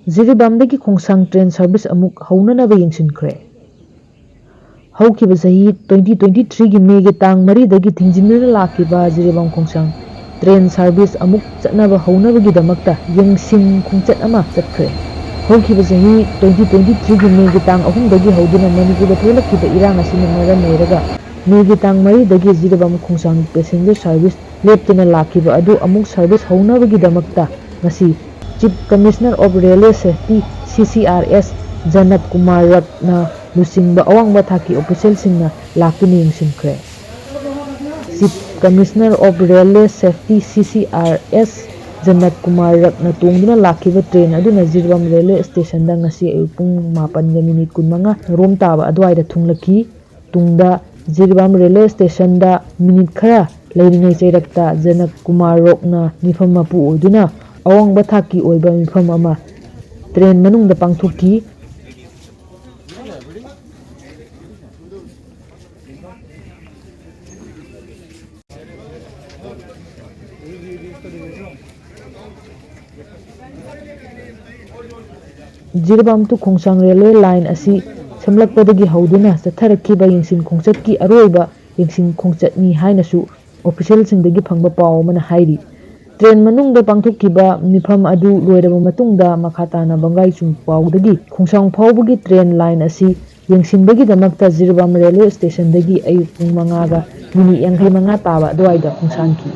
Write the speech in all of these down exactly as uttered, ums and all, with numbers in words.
ꯖꯤꯔꯤꯕꯥꯝꯗꯒꯤ ꯈꯣꯡꯁꯥꯡ train service ꯑꯃꯨꯛ ꯍꯧꯅꯅꯕ ꯌꯦꯡꯁꯤꯟꯈ꯭ꯔꯦ꯫ ꯍꯧꯈꯤꯕ ꯆꯍꯤ twenty twenty-threeꯒꯤ Mayꯒꯤ ꯇꯥꯡ ꯃꯔꯤꯗꯒꯤ ꯊꯤꯡꯖꯤꯟꯗꯨꯅ ꯂꯥꯛꯈꯤꯕ ꯖꯤꯔꯤꯕꯥꯝ ꯈꯣꯡꯁꯥꯡ train service ꯑꯃꯨꯛ ꯆꯠꯅꯕ ꯍꯧꯅꯕꯒꯤꯗꯃꯛꯇ ꯌꯦꯡꯁꯤꯟ ꯈꯣꯡꯆꯠ ꯑꯃ ꯆꯠꯈ꯭ꯔꯦ꯫ ꯍꯧꯈꯤꯕ ꯆꯍꯤ twenty twenty-threeꯒꯤ Mayꯒꯤ ꯇꯥꯡ ꯑꯍꯨꯝꯗꯒꯤ ꯍꯧꯗꯨꯅ ꯃꯅꯤꯄꯨꯔꯗ ꯊꯣꯛꯂꯛꯈꯤꯕ ꯏꯔꯥꯡ ꯑꯁꯤꯅ ꯃꯔꯝ ꯑꯣꯏꯔꯒ Mayꯒꯤ ꯇꯥꯡ ꯃꯔꯤꯗꯒꯤ ꯖꯤꯔꯤꯕꯥꯝ ꯈꯣꯡꯁꯥꯡ passenger service ꯂꯦꯞꯇꯅ ꯂꯥꯛꯈꯤꯕ ꯑꯗꯨ ꯑꯃꯨꯛ service ꯍꯧꯅꯕꯒꯤꯗꯃꯛꯇ ꯉꯁꯤ Chief Commissioner of Railway Safety, C C R S, ꯖꯅꯕ Kumar ꯔꯛꯅ ꯂꯨꯆꯤꯡꯕ ꯑꯋꯥꯡꯕ ꯊꯥꯛꯀꯤ officialꯁꯤꯡꯅ ꯂꯥꯛꯇꯨꯅ ꯌꯦꯡꯁꯤꯟꯈ꯭ꯔꯦ꯫ Chief Commissioner of Railway Safety, C C R S, ꯖꯅꯕ Kumar ꯔꯛꯅ ꯇꯣꯡꯗꯨꯅ ꯂꯥꯛꯈꯤꯕ train ꯑꯗꯨꯅ ꯖꯤꯔꯤꯕꯥꯝ railway stationꯗ ꯉꯁꯤ ꯑꯌꯨꯛ ꯄꯨꯡ ꯃꯥꯄꯟꯒ minute ꯀꯨꯟꯃꯉꯥ ꯔꯣꯝ ꯇꯥꯕ ꯑꯗꯨꯋꯥꯏꯗ ꯊꯨꯡꯂꯛꯈꯤ꯫ ꯇꯨꯡꯗ ꯖꯤꯔꯤꯕꯥꯝ railway stationꯗ minute ꯈꯔ ꯂꯩꯔꯤꯉꯩ ꯆꯩꯔꯛꯇ ꯖꯅꯕ ꯀꯨꯃꯥꯔ ꯔꯛꯅ ꯃꯤꯐꯝ ꯃꯄꯨ ꯑꯣꯏꯗꯨꯅ ꯑꯋꯥꯡꯕ ꯊꯥꯛꯀꯤ ꯑꯣꯏꯕ ꯃꯤꯐꯝ ꯑꯃ train ꯃꯅꯨꯡꯗ ꯄꯥꯡꯊꯣꯛꯈꯤ꯫ ꯖꯤꯔꯤꯕꯥꯝ to ꯈꯣꯡꯁꯥꯡ railway line ꯑꯁꯤ ꯁꯦꯝꯂꯛꯄꯗꯒꯤ ꯍꯧꯗꯨꯅ ꯆꯠꯊꯔꯛꯈꯤꯕ ꯌꯦꯡꯁꯤꯟ ꯈꯣꯡꯆꯠꯀꯤ ꯑꯔꯣꯏꯕ ꯌꯦꯡꯁꯤꯟ ꯈꯣꯡꯆꯠꯅꯤ ꯍꯥꯏꯅꯁꯨ officialꯁꯤꯡꯗꯒꯤ ꯐꯪꯕ ꯄꯥꯎ ꯑꯃꯅ ꯍꯥꯏꯔꯤ꯫ Train ꯃꯅꯨꯡꯗ ꯄꯥꯡꯊꯣꯛꯈꯤꯕ ꯃꯤꯐꯝ ꯑꯗꯨ ꯂꯣꯏꯔꯕ ꯃꯇꯨꯡꯗ ꯃꯈꯥ ꯇꯥꯅ ꯕꯪꯒꯥꯏ ꯆꯨꯡꯄꯥꯎꯗꯒꯤ ꯈꯣꯡꯁꯥꯡ ꯐꯥꯎꯕꯒꯤ train line ꯑꯁꯤ ꯌꯦꯡꯁꯤꯟꯕꯒꯤꯗꯃꯛꯇ ꯖꯤꯔꯤꯕꯥꯝ railway stationꯗꯒꯤ ꯑꯌꯨꯛ ꯄꯨꯡ ꯃꯉꯥꯒ minute ꯌꯥꯡꯈꯩ ꯃꯉꯥ ꯇꯥꯕ ꯑꯗꯨꯋꯥꯏꯗ ꯈꯣꯡꯁꯥꯟꯈꯤ꯫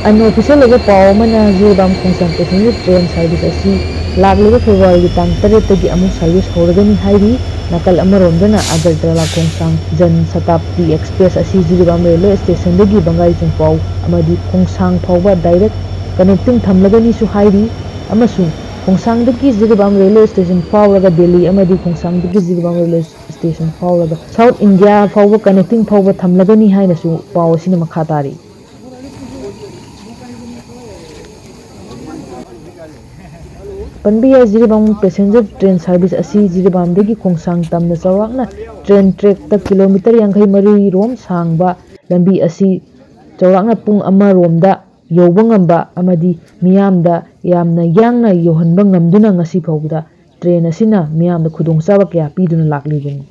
Unofficial ꯑꯣꯏꯕ ꯄꯥꯎ ꯑꯃꯅ ꯖꯤꯔꯤꯕꯥꯝ ꯈꯣꯡꯁꯥꯡ passenger train service ꯑꯁꯤ ꯂꯥꯛꯂꯤꯕ Februaryꯒꯤ ꯇꯥꯡ ꯇꯔꯦꯠꯇꯒꯤ ꯑꯃꯨꯛ service ꯍꯧꯔꯒꯅꯤ ꯍꯥꯏꯔꯤ꯫ ꯅꯥꯀꯜ ꯑꯃꯔꯣꯝꯗꯅ ꯑꯒꯔꯇꯂꯥ ꯈꯣꯡꯁꯥꯡ ꯖꯟ ꯁꯇꯥꯕꯗꯤ express ꯑꯁꯤ ꯖꯤꯔꯤꯕꯥꯝ railway stationꯗꯒꯤ ꯕꯪꯒꯥꯏ ꯆꯨꯡꯄꯥꯎ ꯑꯃꯗꯤ ꯈꯣꯡꯁꯥꯡ ꯐꯥꯎꯕ direct connecting ꯊꯝꯂꯒꯅꯤꯁꯨ ꯍꯥꯏꯔꯤ ꯑꯃꯁꯨꯡ ꯈꯣꯡꯁꯥꯡꯗꯒꯤ ꯖꯤꯔꯤꯕꯥꯝ ꯔꯦꯜꯋꯦ ꯁ꯭ꯇꯦꯁꯟ ꯐꯥꯎꯔꯒ ꯗꯦꯜꯂꯤ ꯑꯃꯗꯤ ꯈꯣꯡꯁꯥꯡꯗꯒꯤ ꯖꯤꯔꯤꯕꯥꯝ ꯔꯦꯜꯋꯦ ꯁ꯭ꯇꯦꯁꯟ ꯐꯥꯎꯔꯒ ꯁꯥꯎꯠ ꯏꯟꯗꯤꯌꯥ ꯐꯥꯎꯕ ꯀꯅꯦꯛꯇꯤꯡ ꯐꯥꯎꯕ ꯊꯝꯂꯒꯅꯤ ꯍꯥꯏꯅꯁꯨ ꯄꯥꯎ ꯑꯁꯤꯅ ꯃꯈꯥ ꯇꯥꯔꯤ꯫ ꯄꯟꯕ ꯌꯥꯏ, ꯖꯤꯔꯤꯕꯥꯝ ꯄꯦꯁꯦꯟꯖꯔ ꯇ꯭ꯔꯦꯟ ꯁꯥꯔꯚꯤꯁ ꯑꯁꯤ ꯖꯤꯔꯤꯕꯥꯝꯗꯒꯤ ꯈꯣꯡꯁꯥꯡ ꯇꯝꯅ ꯆꯥꯎꯔꯥꯛꯅ ꯇ꯭ꯔꯦꯟ ꯇ꯭ꯔꯦꯛꯇ ꯀꯤꯂꯣꯃꯤꯇꯔ ꯌꯥꯡꯈꯩ ꯃꯔꯤ ꯔꯣꯝ ꯁꯥꯡꯕ ꯂꯝꯕꯤ ꯑꯁꯤ ꯆꯥꯎꯔꯥꯛꯅ ꯄꯨꯡ ꯑꯃꯔꯣꯝꯗ ꯌꯧꯕ ꯉꯝꯕ ꯑꯃꯗꯤ ꯃꯤꯌꯥꯝꯗ ꯌꯥꯝꯅ ꯌꯥꯡꯅ ꯌꯧꯍꯟꯕ ꯉꯝꯗꯨꯅ ꯉꯁꯤ ꯐꯥꯎꯕꯗ ꯇ꯭ꯔꯦꯟ ꯑꯁꯤꯅ ꯃꯤꯌꯥꯝꯗ ꯈꯨꯗꯣꯡꯆꯥꯕ ꯀꯌꯥ ꯄꯤꯗꯨꯅ ꯂꯥꯛꯂꯤꯕꯅꯤ꯫